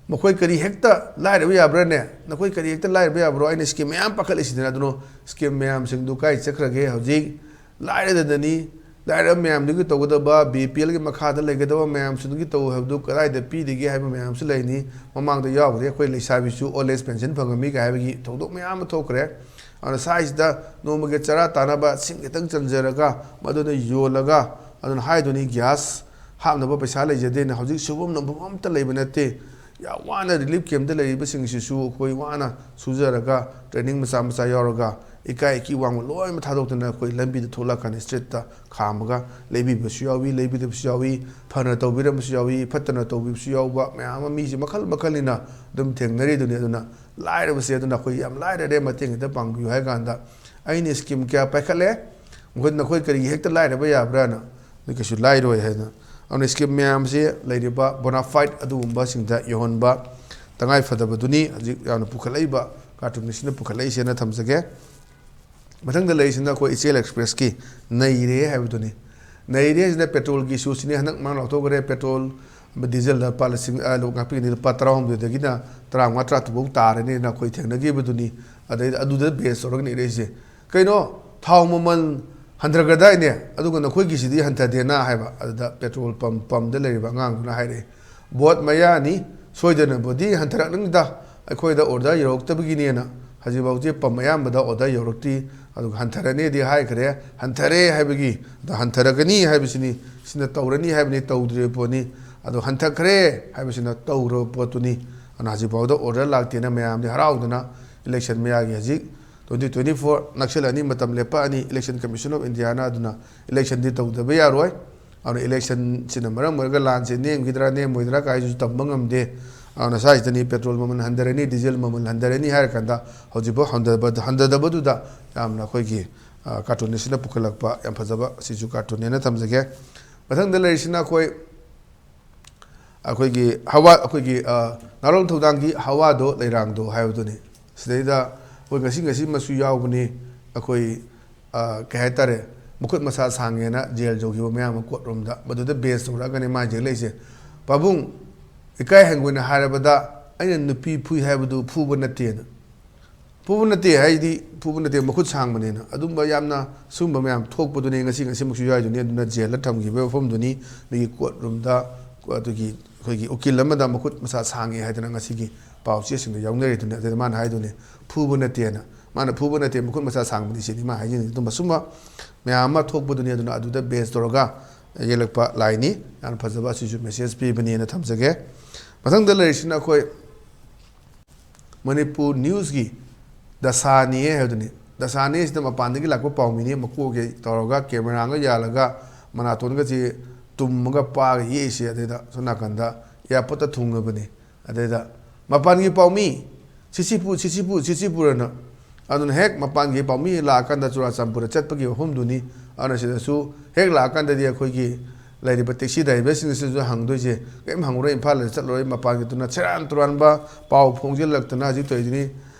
ꯃꯈꯣꯏ ꯀꯔꯤ ꯍꯦꯛꯇ ꯂꯥꯏꯔꯕ ꯌꯥꯕ꯭ꯔꯥꯅꯦ? ꯅꯈꯣꯏ ꯀꯔꯤ ꯍꯦꯛꯇ ꯂꯥꯏꯔꯕ ꯌꯥꯕ꯭ꯔꯣ? ꯑꯩꯅ ꯁ꯭ꯀꯤꯝ ꯃꯌꯥꯝ ꯄꯥꯏꯈꯠꯂꯤꯁꯤꯗꯅ꯫ ꯑꯗꯨꯅ ꯁ꯭ꯀꯤꯝ ꯃꯌꯥꯝꯁꯤꯡꯗꯨ ꯀꯥꯏ ꯆꯠꯈ꯭ꯔꯒꯦ? ꯍꯧꯖꯤꯛ ꯂꯥꯏꯔꯗꯗꯅꯤ, ꯂꯥꯏꯔꯕ ꯃꯌꯥꯝꯗꯨꯒꯤ ꯇꯧꯒꯗꯕ, ꯕꯤ ꯄꯤ ꯑꯦꯜꯒꯤ ꯃꯈꯥꯗ ꯂꯩꯒꯗꯕ ꯃꯌꯥꯝꯁꯤꯡꯗꯨꯒꯤ ꯇꯧ ꯍꯥꯏꯕꯗꯨ ꯀꯗꯥꯏꯗ ꯄꯤꯔꯤꯒꯦ?" ꯍꯥꯏꯕ ꯃꯌꯥꯝꯁꯨ ꯂꯩꯅꯤ꯫ ꯃꯃꯥꯡꯗ ꯌꯥꯎꯈ꯭ꯔꯦ, ꯑꯩꯈꯣꯏ ꯂꯩꯁꯥꯕꯤꯁꯨ ꯑꯣꯜ ꯑꯦꯖ ꯄꯦꯟꯁꯟ ꯐꯪꯉꯝꯃꯤ ꯀꯥꯏ ꯍꯥꯏꯕꯒꯤ ꯊꯧꯗꯣꯛ ꯃꯌꯥꯝ ꯑꯃ ꯊꯣꯛꯈ꯭ꯔꯦ꯫ ꯑꯗꯨꯅ ꯁ꯭ꯋꯥꯏꯁꯤꯗ ꯅꯣꯡꯃꯒꯤ ꯆꯔꯥ ꯇꯥꯅꯕ ꯁꯤꯡ ꯈꯤꯇꯪ ꯆꯟꯖꯔꯒ, ꯃꯗꯨꯅ ꯌꯣꯜꯂꯒ, ꯑꯗꯨꯅ ꯍꯥꯏꯗꯨꯅꯤ, "ꯒ꯭ꯌꯥꯁ ꯍꯥꯞꯅꯕ ꯄꯩꯁꯥ ꯂꯩꯖꯗꯦꯅ", ꯍꯧꯖꯤꯛ ꯁꯨꯐꯝ ꯅꯣꯝꯐꯝ ꯑꯝꯇ ꯂꯩꯕ ꯅꯠꯇꯦ꯫ ꯌꯥꯝ ꯋꯥꯅ ꯔꯤꯂꯤꯐ ꯀꯦꯝꯞꯇ ꯂꯩꯔꯤꯕꯁꯤꯡꯁꯤꯁꯨ ꯑꯩꯈꯣꯏ ꯋꯥꯅ ꯁꯨꯖꯔꯒ, ꯇ꯭ꯔꯦꯅꯤꯡ ꯃꯆꯥ ꯃꯆꯥ ꯌꯥꯎꯔꯒ, ꯏꯀꯥꯏ ꯏꯀꯤ ꯋꯥꯡꯕ ꯂꯣꯏꯅꯃꯛ ꯊꯥꯗꯣꯛꯇꯅ ꯑꯩꯈꯣꯏ ꯂꯝꯕꯤꯗ ꯊꯣꯛꯂꯛꯀꯥꯟꯗ ꯁ꯭ꯇ꯭ꯔꯤꯠꯇ ꯈꯥꯝꯃꯒ ꯂꯩꯕꯤꯕꯁꯨ ꯌꯥꯎꯏ, ꯂꯩꯕꯤꯗꯕꯁꯨ ꯌꯥꯎꯏ, ꯐꯅ ꯇꯧꯕꯤꯔꯝꯕꯁꯨ ꯌꯥꯎꯏ, ꯐꯠꯇꯅ ꯇꯧꯕꯤꯕꯁꯨ ꯌꯥꯎꯕ ꯃꯌꯥꯝ ꯑꯃ ꯃꯤꯁꯦ ꯃꯈꯜ ꯃꯈꯜꯅꯤꯅ ꯑꯗꯨꯝ ꯊꯦꯡꯅꯔꯤꯗꯨꯅꯤ꯫ ꯑꯗꯨꯅ ꯂꯥꯏꯔꯕꯁꯦ, ꯑꯗꯨꯅ ꯑꯩꯈꯣꯏ ꯌꯥꯝ ꯂꯥꯏꯔꯔꯦ, ꯃꯇꯦꯡ ꯈꯤꯇ ꯄꯥꯡꯕꯤꯌꯨ ꯍꯥꯏ ꯀꯥꯟꯗ, "ꯑꯩꯅ ꯁ꯭ꯀꯤꯝ ꯀꯌꯥ ꯄꯥꯏꯈꯠꯂꯦ, ꯃꯈꯣꯏ, ꯅꯈꯣꯏ ꯀꯔꯤꯒꯤ ꯍꯦꯛꯇ ꯂꯥꯏꯔꯕ ꯌꯥꯕ꯭ꯔꯥꯅ?" ꯑꯗꯨ ꯀꯩꯁꯨ ꯂꯥꯏꯔꯣꯏ ꯍꯥꯏꯅ꯫ ꯑꯗꯨꯅ ꯁ꯭ꯀꯤꯝ ꯃꯌꯥꯝꯁꯦ ꯂꯩꯔꯤꯕ ꯕꯣꯅꯥꯐꯥꯏꯠ ꯑꯗꯨꯒꯨꯝꯕꯁꯤꯡꯗ ꯌꯧꯍꯟꯕ ꯇꯉꯥꯏ ꯐꯗꯕꯗꯨꯅꯤ ꯍꯧꯖꯤꯛ ꯌꯥꯝꯅ ꯄꯨꯈꯠꯂꯛꯏꯕ, ꯀꯥꯔꯇꯨꯟꯁꯤꯅ ꯄꯨꯈꯠꯂꯛꯏꯁꯦꯅ ꯊꯝꯖꯒꯦ꯫ ꯃꯊꯪꯗ ꯂꯩꯔꯤꯁꯤꯅ ꯑꯩꯈꯣꯏ ꯏꯆꯦꯜ ꯑꯦꯛꯁꯄ꯭ꯔꯦꯁꯀꯤ "ꯅꯩꯔꯦ" ꯍꯥꯏꯕꯗꯨꯅꯤ꯫ "ꯅꯩꯔꯦ" ꯍꯥꯏꯁꯤꯅ ꯄꯦꯇ꯭ꯔꯣꯜꯒꯤ ꯏꯁꯨꯁꯤꯅꯤ꯫ ꯍꯟꯗꯛ ꯃꯥ ꯂꯥꯎꯊꯣꯛꯈ꯭ꯔꯦ, ꯄꯦꯇ꯭ꯔꯣꯜ, ꯗꯤꯖꯜꯗ ꯂꯨꯄꯥ ꯂꯤꯁꯤꯡ, ꯑ, ꯉꯥꯛꯄꯤꯒꯅꯤ, ꯂꯨꯄꯥ ꯇꯔꯥꯍꯨꯝꯗꯣꯏꯗꯒꯤꯅ ꯇꯔꯥꯃꯉꯥ, ꯇꯔꯥꯇꯔꯨꯛ ꯐꯥꯎ ꯇꯥꯔꯅꯤꯅ ꯑꯩꯈꯣꯏ ꯊꯦꯡꯅꯈꯤꯕꯗꯨꯅꯤ꯫ ꯑꯗꯩꯗ ꯑꯗꯨꯗ ꯕꯦꯁ ꯇꯧꯔꯒ ꯅꯩꯔꯛꯏꯁꯦ꯫ "ꯀꯩꯅꯣ, ꯊꯥꯎ ꯃꯃꯜ ꯍꯟꯊꯔꯛꯀꯗꯥꯏꯅꯦ, ꯑꯗꯨꯒ ꯅꯈꯣꯏꯒꯤꯁꯤꯗꯤ ꯍꯟꯊꯗꯦꯅ?" ꯍꯥꯏꯕ꯫ ꯑꯗꯨꯗ ꯄꯦꯇ꯭ꯔꯣꯜ ꯄꯝ, ꯄꯝꯗ ꯂꯩꯔꯤꯕ ꯑꯉꯥꯡꯗꯨꯅ ꯍꯥꯏꯔꯛꯑꯦ, "ꯚꯣꯠ ꯃꯌꯥꯅꯤ, ꯁꯣꯏꯗꯅꯕꯨꯗꯤ ꯍꯟꯊꯔꯛꯅꯤꯗ, ꯑꯩꯈꯣꯏꯗ ꯑꯣꯔꯗꯔ ꯌꯧꯔꯛꯇꯕꯒꯤꯅꯦꯅ꯫ ꯍꯧꯖꯤꯛꯐꯥꯎꯗꯤ ꯄꯝ ꯑꯌꯥꯝꯕꯗ ꯑꯣꯔꯗꯔ ꯌꯧꯔꯛꯇ꯭ꯔꯤ, ꯑꯗꯨꯒ ꯍꯟꯊꯔꯅꯤꯗꯤ ꯍꯥꯏꯈ꯭ꯔꯦ, ꯍꯟꯊꯔꯦ ꯍꯥꯏꯕꯒꯤ, ꯑꯗ ꯍꯟꯊꯔꯛꯀꯅꯤ ꯍꯥꯏꯕꯁꯤꯅꯤ, ꯁꯤꯅ ꯇꯧꯔꯅꯤ ꯍꯥꯏꯕꯅꯤ, ꯇꯧꯗ꯭ꯔꯤꯕ ꯄꯣꯠꯅꯤ꯫ ꯑꯗꯣ ꯍꯟꯊꯈ꯭ꯔꯦ ꯍꯥꯏꯕꯁꯤꯅ ꯇꯧꯔꯕ ꯄꯣꯠꯇꯨꯅꯤ꯫ ꯑꯗꯨꯅ ꯍꯧꯖꯤꯛꯐꯥꯎꯗ ꯑꯣꯔꯗꯔ ꯂꯥꯛꯇꯦꯅ ꯃꯌꯥꯝꯗꯤ ꯍꯔꯥꯎꯗꯅ ꯏꯂꯦꯛꯁꯟ ꯃꯌꯥꯒꯤ ꯍꯧꯖꯤꯛ ꯇ꯭ꯋꯦꯟꯇꯤ ꯇ꯭ꯋꯦꯟꯇꯤ ꯐꯣꯔ ꯅꯛꯁꯤꯜꯂꯛꯑꯅꯤ, ꯃꯇꯝ ꯂꯦꯞꯄꯛꯑꯅꯤ꯫ Election Commission of Indiaꯅ ꯑꯗꯨꯅ ꯏꯂꯦꯛꯁꯟꯗꯤ ꯇꯧꯗꯕ ꯌꯥꯔꯣꯏ꯫ ꯑꯗꯨꯅ ꯏꯂꯦꯛꯁꯟꯁꯤꯅ ꯃꯔꯝ ꯑꯣꯏꯔꯒ ꯂꯥꯟꯁꯦ ꯅꯦꯝꯒꯗ꯭ꯔꯥ ꯅꯦꯝꯃꯣꯏꯗ꯭ꯔꯥ ꯀꯥꯏꯁꯤꯁꯨ ꯇꯝꯕ ꯉꯝꯗꯦ꯫ ꯑꯗꯨꯅ ꯁ꯭ꯋꯥꯏꯁꯤꯗꯅꯤ ꯄꯦꯇ꯭ꯔꯣꯜ ꯃꯃꯜ ꯍꯟꯊꯔꯅꯤ, ꯗꯤꯖꯦꯜ ꯃꯃꯜ ꯍꯟꯊꯔꯅꯤ ꯍꯥꯏꯔꯀꯥꯟꯗ ꯍꯧꯖꯤꯛꯐꯥꯎ ꯍꯟꯊꯕ-, ꯍꯟꯊꯗꯕꯗꯨꯗ ꯌꯥꯝꯅ ꯑꯩꯈꯣꯏꯒꯤ, ꯑ, ꯀꯥꯔꯇꯨꯟ ꯑꯁꯤꯅ ꯄꯨꯈꯠꯂꯛꯄ ꯌꯥꯝ ꯐꯖꯕ, ꯑꯁꯤꯁꯨ ꯀꯥꯔꯇꯨꯟꯅꯦꯅ ꯊꯝꯖꯒꯦ꯫ ꯃꯊꯪꯗ ꯂꯩꯔꯤꯁꯤꯅ ꯑꯩꯈꯣꯏ, ꯑꯩꯈꯣꯏꯒꯤ ꯍꯋꯥ, ꯑꯩꯈꯣꯏꯒꯤ, ꯑ, ꯉꯥꯔꯣꯜ ꯊꯧꯗꯥꯡꯒꯤ ꯍꯋꯥꯗꯣ ꯂꯩꯔꯥꯡꯗꯣ ꯍꯥꯏꯕꯗꯨꯅꯤ꯫ ꯁꯤꯗꯩꯗ ꯑꯩꯈꯣꯏ ꯉꯁꯤ ꯉꯁꯤꯃꯛꯁꯨ ꯌꯥꯎꯕꯅꯤ꯫ ꯑꯩꯈꯣꯏ, ꯑ, ꯀꯩ ꯍꯥꯏꯇꯥꯔꯦ, ꯃꯈꯨꯠ ꯃꯁꯥ ꯁꯥꯡꯉꯦꯅ ꯖꯦꯜ ꯌꯧꯈꯤꯕ ꯃꯌꯥꯝ ꯑꯃ ꯀꯣꯔꯠ ꯔꯨꯝꯗ, ꯃꯗꯨꯗ ꯕꯦꯟꯁ ꯇꯧꯔꯛꯑꯒꯅꯤ ꯃꯥ ꯌꯦꯡꯂꯛꯏꯁꯦ꯫ "ꯄꯥꯕꯨꯡ, ꯏꯀꯥꯏ ꯍꯪꯒꯣꯏꯅ ꯍꯥꯏꯔꯕꯗ ꯑꯩꯅ ꯅꯨꯄꯤ ꯐꯨꯏ ꯍꯥꯏꯕꯗꯨ ꯐꯨꯕ ꯅꯠꯇꯦꯅ"꯫ ꯐꯨꯕ ꯅꯠꯇꯦ ꯍꯥꯏꯗꯤ ꯐꯨꯕ ꯅꯠꯇꯦ, ꯃꯈꯨꯠ ꯁꯥꯡꯕꯅꯦꯅ꯫ ꯑꯗꯨꯝꯕ ꯌꯥꯝꯅ ꯁꯨꯝꯕ ꯃꯌꯥꯝ ꯊꯣꯛꯄꯗꯨꯅꯤ ꯉꯁꯤ ꯉꯁꯤꯃꯛꯁꯨ ꯌꯥꯎꯔꯤꯗꯨꯅꯤ꯫ ꯑꯗꯨꯅ ꯖꯦꯜꯗ ꯊꯝꯈꯤꯕ ꯃꯐꯝꯗꯨꯅꯤ, ꯃꯤꯒꯤ ꯀꯣꯔꯠ ꯔꯨꯝꯗ ꯑꯗꯨꯒꯤ ꯑꯩꯈꯣꯏꯒꯤ ꯎꯀꯤꯜ ꯑꯃꯗ ꯃꯈꯨꯠ ꯃꯁꯥ ꯁꯥꯡꯉꯦ ꯍꯥꯏꯗꯅ ꯉꯁꯤꯒꯤ ꯄꯥꯎ ꯆꯦꯁꯤꯡꯗ ꯌꯥꯎꯅꯔꯤꯗꯨꯅꯤ꯫ ꯑꯗꯨꯗ ꯃꯥꯅ ꯍꯥꯏꯗꯨꯅꯤ, ꯐꯨꯕ ꯅꯠꯇꯦꯅ꯫ ꯃꯥꯅ "ꯐꯨꯕ ꯅꯠꯇꯦ, ꯃꯈꯨꯠ ꯃꯁꯥ ꯁꯥꯡꯕꯅꯤ" ꯁꯤꯅꯤ ꯃꯥ ꯍꯥꯏꯅꯤꯡꯉꯤꯗꯨ꯫ ꯑꯗꯨꯝꯕ ꯁꯨꯝꯕ ꯃꯌꯥꯝ ꯑꯃ ꯊꯣꯛꯄꯗꯨꯅꯤ꯫ ꯑꯗꯨꯅ ꯑꯗꯨꯗ ꯕꯦꯟꯁ ꯇꯧꯔꯒ ꯌꯦꯛꯂꯛꯄ ꯂꯥꯏꯅꯤ꯫ ꯌꯥꯝꯅ ꯐꯖꯕ, ꯑꯁꯤꯁꯨ ꯃꯦꯁꯦꯖ ꯄꯤꯕꯅꯦꯅ ꯊꯝꯖꯒꯦ꯫ ꯃꯊꯪꯗ ꯂꯩꯔꯤꯁꯤꯅ ꯑꯩꯈꯣꯏ ꯃꯅꯤꯄꯨꯔ ꯅ꯭ꯌꯨꯁꯀꯤ ꯗꯁꯥꯅꯤꯌꯦ ꯍꯥꯏꯕꯗꯨꯅꯤ꯫ ꯗꯁꯥꯅꯤ ꯑꯁꯤꯗ ꯃꯄꯥꯟꯗꯒꯤ ꯂꯥꯛꯄ ꯄꯥꯎꯃꯤꯅꯤ, ꯃꯀꯣꯛꯀꯤ ꯇꯧꯔꯒ ꯀꯦꯃꯦꯔꯥꯒ ꯌꯥꯜꯂꯒ ꯃꯅꯥꯇꯣꯟꯒꯁꯤ ꯇꯨꯝꯃꯒ ꯄꯥꯒ ꯌꯦꯛꯏꯁꯦ꯫ ꯑꯗꯩꯗ ꯁꯣꯝ ꯅꯥꯀꯟꯗ ꯑꯦꯌꯥꯔꯄꯣꯔꯠꯇ ꯊꯨꯡꯉꯕꯅꯤ꯫ ꯑꯗꯩꯗ "ꯃꯄꯥꯟꯒꯤ ꯄꯥꯎꯃꯤ, ꯁꯤꯁꯤꯄꯨ, ꯁꯤꯁꯤꯄꯨ, ꯁꯤꯁꯤꯄꯨꯔꯅ"꯫ ꯑꯗꯨꯅ ꯍꯦꯛ ꯃꯄꯥꯟꯒꯤ ꯄꯥꯎꯃꯤ ꯂꯥꯛꯑꯀꯥꯟꯗ ꯆꯨꯔꯥꯆꯥꯟꯄꯨꯔꯗ ꯆꯠꯄꯒꯤ ꯋꯥꯐꯝꯗꯨꯅꯤ꯫ ꯑꯗꯨꯅ ꯁꯤꯗꯁꯨ ꯍꯦꯛ ꯂꯥꯛꯑꯀꯥꯟꯗꯗꯤ ꯑꯩꯈꯣꯏꯒꯤ ꯂꯩꯔꯤꯕ ꯇꯦꯛꯁꯤ ꯗ꯭ꯔꯥꯏꯚꯔꯁꯤꯡꯁꯤꯁꯨ ꯍꯪꯗꯣꯏꯁꯦ, "ꯀꯔꯤꯝ ꯍꯪꯉꯨꯔꯣꯏ, ꯏꯝꯐꯥꯜꯗ ꯆꯠꯂꯨꯔꯣꯏ, ꯃꯄꯥꯟꯒꯤꯗꯨꯅ ꯁꯦꯔꯥꯟ ꯇꯨꯔꯥꯟꯕ ꯄꯥꯎ ꯐꯣꯡꯖꯤꯜꯂꯛꯇꯅ ꯍꯧꯖꯤꯛ ꯇꯧꯔꯤꯗꯨꯅꯤ꯫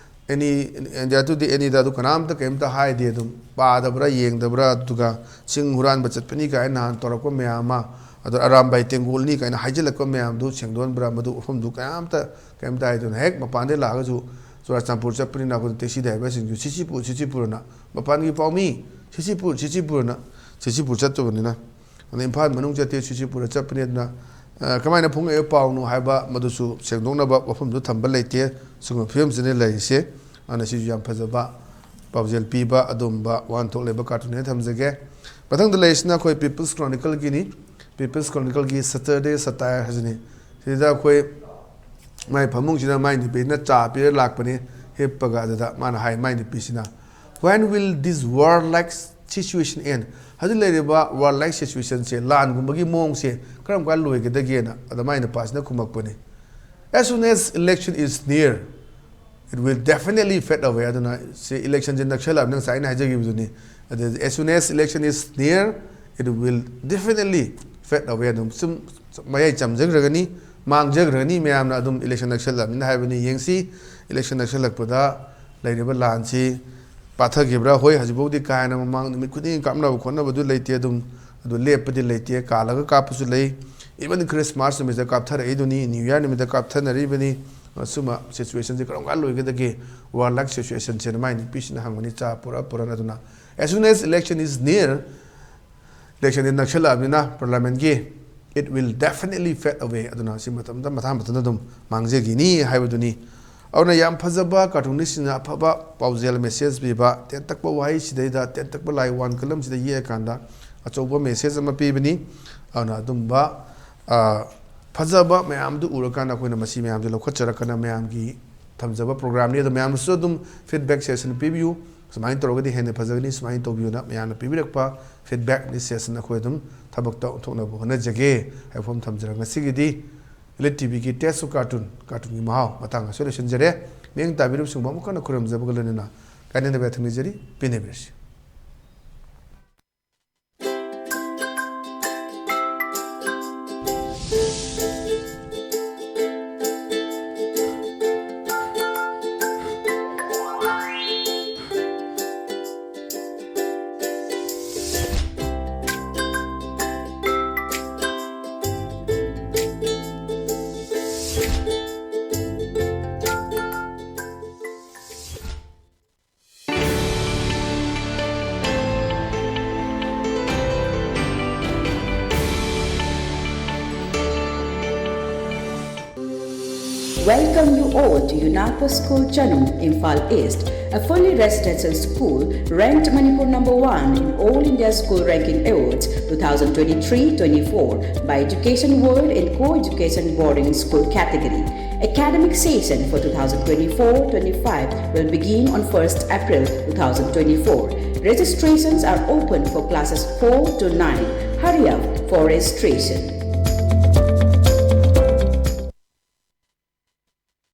ꯑꯦꯅꯤ, ꯏꯟꯗꯤꯌꯥ ꯇꯨꯗꯦ ꯑꯦꯅꯤꯗ ꯑꯗꯨ ꯀꯅꯥꯝꯇ ꯀꯔꯤꯝꯇ ꯍꯥꯏꯗꯦ, ꯑꯗꯨꯝ ꯄꯥꯗꯕ꯭ꯔꯥ, ꯌꯦꯡꯗꯕ꯭ꯔꯥ, ꯑꯗꯨꯒ ꯆꯤꯡ ꯍꯨꯔꯥꯟꯕ ꯆꯠꯄꯅꯤ ꯀꯥꯏꯅ ꯅꯍꯥꯟ ꯇꯧꯔꯛꯄ ꯃꯌꯥꯝ ꯑꯃ, ꯑꯗꯣ ꯑꯔꯥꯝꯕꯥꯏ ꯇꯦꯡꯒꯣꯜꯅꯤ ꯀꯥꯏꯅ ꯍꯥꯏꯖꯤꯜꯂꯛꯄ ꯃꯌꯥꯝꯗꯨ ꯁꯦꯡꯗꯣꯛꯍꯟꯕ꯭ꯔꯥ, ꯃꯗꯨ ꯋꯥꯐꯝꯗꯨ ꯀꯅꯥꯝꯇ ꯀꯔꯤꯝꯇ ꯍꯥꯏꯗꯅ ꯍꯦꯛ ꯃꯄꯥꯟꯗꯒꯤ ꯂꯥꯛꯑꯒꯁꯨ ꯆꯨꯔꯥꯆꯥꯟꯄꯨꯔ ꯆꯠꯄꯅꯤꯅ ꯑꯩꯈꯣꯏ ꯇꯦꯛꯁꯤ ꯗ꯭ꯔꯥꯏꯚꯔꯁꯤꯡꯁꯨ "ꯁꯤꯁꯤꯄꯨ, ꯁꯤꯁꯤꯄꯨꯔꯅ", ꯃꯄꯥꯟꯒꯤ ꯄꯥꯎꯃꯤ "ꯁꯤꯁꯤꯄꯨꯔ, ꯁꯤꯁꯤꯄꯨꯔꯅ", ꯁꯤꯁꯤꯄꯨꯔ ꯆꯠꯇꯕꯅꯤꯅ꯫ ꯑꯗ ꯏꯝꯐꯥꯜ ꯃꯅꯨꯡ ꯆꯠꯇꯦ, ꯁꯤꯁꯤꯄꯨꯔꯗ ꯆꯠꯄꯅꯤ꯫ ꯑꯗꯨꯅ, ꯑ, ꯀꯃꯥꯏꯅ ꯐꯣꯡꯉꯛꯏꯕ ꯄꯥꯎꯅꯣ ꯍꯥꯏꯕ ꯃꯗꯨꯁꯨ ꯁꯦꯡꯗꯣꯛꯅꯕ ꯋꯥꯐꯝꯗꯨ ꯊꯝꯕ ꯂꯩꯇꯦ꯫ ꯁꯤꯒꯨꯝꯕ ꯐꯤꯕꯝꯁꯤꯅ ꯂꯩꯔꯤꯁꯦ꯫ ꯑꯗꯨꯅ ꯁꯤꯁꯨ ꯌꯥꯝ ꯐꯖꯕ ꯄꯥꯎꯖꯦꯜ ꯄꯤꯕ ꯑꯗꯨꯒꯨꯝꯕ ꯋꯥꯍꯟꯊꯣꯛ ꯂꯩꯕ ꯀꯥꯔꯇꯨꯟꯅꯦꯅ ꯊꯝꯖꯒꯦ꯫ ꯃꯊꯪꯗ ꯂꯩꯔꯤꯁꯤꯅ ꯑꯩꯈꯣꯏ ꯄꯤꯄꯜꯁ ꯀ꯭ꯔꯣꯅꯤꯀꯜꯒꯤꯅꯤ꯫ ꯄꯤꯄꯜꯁ ꯀ꯭ꯔꯣꯅꯤꯀꯜꯒꯤ ꯁꯇꯔꯗꯦ ꯁꯇꯥꯌꯔ ꯍꯥꯏꯁꯤꯅꯤ꯫ ꯁꯤꯗ ꯑꯩꯈꯣꯏ ꯃꯥꯏ ꯐꯃꯨꯡꯁꯤꯗ ꯃꯥꯏ ꯅꯨꯄꯤꯁꯤꯅ ꯆꯥ ꯄꯤꯔ ꯂꯥꯛꯄꯅꯤ꯫ ꯍꯤꯞꯄꯒ ꯑꯗꯨꯗ ꯃꯥꯅ ꯍꯥꯏ, ꯃꯥꯏ ꯅꯨꯄꯤꯁꯤꯅ, "When will this war like situation end?" ꯍꯧꯖꯤꯛ ꯂꯩꯔꯤꯕ war like situationꯁꯦ, ꯂꯥꯟꯒꯨꯝꯕꯒꯤ ꯃꯑꯣꯡꯁꯦ ꯀꯔꯝ ꯀꯥꯟ ꯂꯣꯏꯒꯗꯒꯦꯅ ꯑꯗ ꯃꯥꯏ ꯅꯨꯄꯥꯁꯤꯅ ꯈꯨꯝꯃꯛꯄꯅꯤ꯫ As soon as election is near, it will definitely fade away. ꯑꯗꯨꯅ ꯁꯤ ꯏꯂꯦꯛꯁꯟꯁꯦ ꯅꯛꯁꯜꯂꯛꯑꯕꯅꯤꯅ, ꯉꯁꯥꯏ ꯑꯩꯅ ꯍꯥꯏꯖꯈꯤꯕꯗꯨꯅꯤ, ꯑꯗꯨ, as soon as election is near, it will definitely fade away. ꯑꯗꯨꯝ ꯁꯨꯝ ꯃꯌꯥꯏ ꯆꯝꯖꯈ꯭ꯔꯒꯅꯤ, ꯃꯥꯡꯖꯈ꯭ꯔꯒꯅꯤ, ꯃꯌꯥꯝꯅ ꯑꯗꯨꯝ ꯏꯂꯦꯛꯁꯟ ꯅꯛꯁꯜꯂꯛꯑꯕꯅꯤꯅ ꯍꯥꯏꯕꯅꯤ꯫ ꯌꯦꯡꯁꯤ, ꯏꯂꯦꯛꯁꯟ ꯅꯛꯁꯜꯂꯛꯄꯗ ꯂꯩꯔꯤꯕ ꯂꯥꯟꯁꯤ ꯄꯥꯊꯈꯤꯕ꯭ꯔꯥ? ꯍꯣꯏ, ꯍꯧꯖꯤꯛꯐꯥꯎꯗꯤ ꯀꯥ ꯍꯦꯟꯅ ꯃꯃꯥꯡ ꯅꯨꯃꯤꯠ ꯈꯨꯗꯤꯡꯒꯤ ꯀꯥꯞꯅꯕ ꯈꯣꯠꯅꯕꯗꯨ ꯂꯩꯇꯦ, ꯑꯗꯨꯝ ꯑꯗꯨ ꯂꯦꯞꯄꯗꯤ ꯂꯩꯇꯦ, ꯀꯥꯜꯂꯒ ꯀꯥꯞꯄꯁꯨ ꯂꯩ꯫ Even Christmas ꯅꯨꯃꯤꯠꯇ ꯀꯥꯞꯊꯔꯛꯏꯗꯨꯅꯤ, New Year ꯅꯨꯃꯤꯠꯇ ꯀꯥꯞꯊꯅꯔꯤꯕꯅꯤ꯫ ꯑꯁꯨꯝꯕ situationꯁꯦ ꯀꯔꯝ ꯀꯥꯟ ꯂꯣꯏꯒꯗꯒꯦ? War like situationꯁꯦꯅ ꯃꯥꯏ ꯅꯨꯄꯤꯁꯤꯅ ꯍꯪꯕꯅꯤ, ꯆꯥ ꯄꯨꯔꯛ ꯄꯨꯔꯛ꯫ ꯑꯗꯨꯅ, as soon as election is near, electionꯗꯤ ꯅꯛꯁꯜꯂꯛꯑꯕꯅꯤꯅ parliamentꯀꯤ, it will definitely fade away꯫ ꯑꯗꯨꯅ ꯁꯤ ꯃꯇꯝꯗ ꯃꯊꯪ ꯃꯊꯪ ꯑꯗꯨꯝ ꯃꯥꯡꯖꯈꯤꯅꯤ ꯍꯥꯏꯕꯗꯨꯅꯤ꯫ ꯑꯗꯨꯅ ꯌꯥꯝ ꯐꯖꯕ cartoonistꯁꯤꯡꯅ ꯑꯐꯕ ꯄꯥꯎꯖꯦꯜ, message ꯄꯤꯕ, ꯇꯦꯟꯇꯛꯄ ꯋꯥꯍꯩ ꯁꯤꯗꯩꯗ, ꯇꯦꯟꯇꯛꯄ ꯂꯥꯏ ꯋꯥꯟ ꯀꯂꯝꯁꯤꯗ ꯌꯦꯛꯑꯀꯥꯟꯗ ꯑꯆꯧꯕ message ꯑꯃ ꯄꯤꯕꯅꯤ꯫ ꯑꯗꯨꯅ ꯑꯗꯨꯝꯕ, ꯑ, ꯐꯖꯕ ꯃꯌꯥꯝꯗꯨ ꯎꯔꯀꯥꯟꯗ ꯑꯩꯈꯣꯏꯅ ꯃꯁꯤ ꯃꯌꯥꯝꯁꯦ ꯂꯧꯈꯠꯆꯔꯛꯀꯅ ꯃꯌꯥꯝꯒꯤ ꯊꯝꯖꯕ programꯅꯤ꯫ ꯑꯗꯣ ꯃꯌꯥꯝꯅꯁꯨ ꯑꯗꯨꯝ feedback session ꯄꯤꯕꯤꯌꯨ, ꯁꯨꯃꯥꯏꯅ ꯇꯧꯔꯒꯗꯤ ꯍꯦꯟꯅ ꯐꯖꯒꯅꯤ, ꯁꯨꯃꯥꯏꯅ ꯇꯧꯕꯤꯌꯨꯅ ꯃꯌꯥꯝꯅ ꯄꯤꯕꯤꯔꯛꯄ feedbackꯅꯤ꯫ Session ꯑꯩꯈꯣꯏ ꯑꯗꯨꯝ ꯊꯕꯛꯇ ꯑꯣꯟꯊꯣꯛꯅꯕ ꯍꯣꯠꯅꯖꯒꯦ ꯍꯥꯏꯕ ꯋꯥꯐꯝ ꯊꯝꯖꯔꯒ, ꯉꯁꯤꯒꯤꯗꯤ Elite TVꯒꯤ Taste of Cartoon, cartoonꯒꯤ ꯃꯍꯥꯎ ꯃꯇꯥꯡ ꯑꯁꯤꯗ ꯂꯣꯏꯁꯤꯟꯖꯔꯦ꯫ ꯃꯤꯠꯌꯦꯡ ꯇꯥꯕꯤꯔꯤꯕꯁꯤꯡꯕꯨ ꯑꯃꯨꯛ ꯍꯟꯅ ꯈꯨꯔꯨꯝꯖꯕꯒ ꯂꯣꯏꯅꯅ ꯀꯥꯏꯅꯅꯕ ꯌꯥꯊꯪ ꯅꯤꯖꯔꯤ꯫ ꯄꯦꯟꯅꯕꯤꯔꯁꯤ꯫ Welcome you all to UNACO School Chanum, Imphal East, a fully residential school ranked Manipur number one in All India School Ranking Awards twenty twenty-three twenty-four by Education World in Co-Education Boarding School category. Academic session for twenty twenty-four twenty-five will begin on first April twenty twenty-four. Registrations are open for classes four to nine. Hurry up for registration.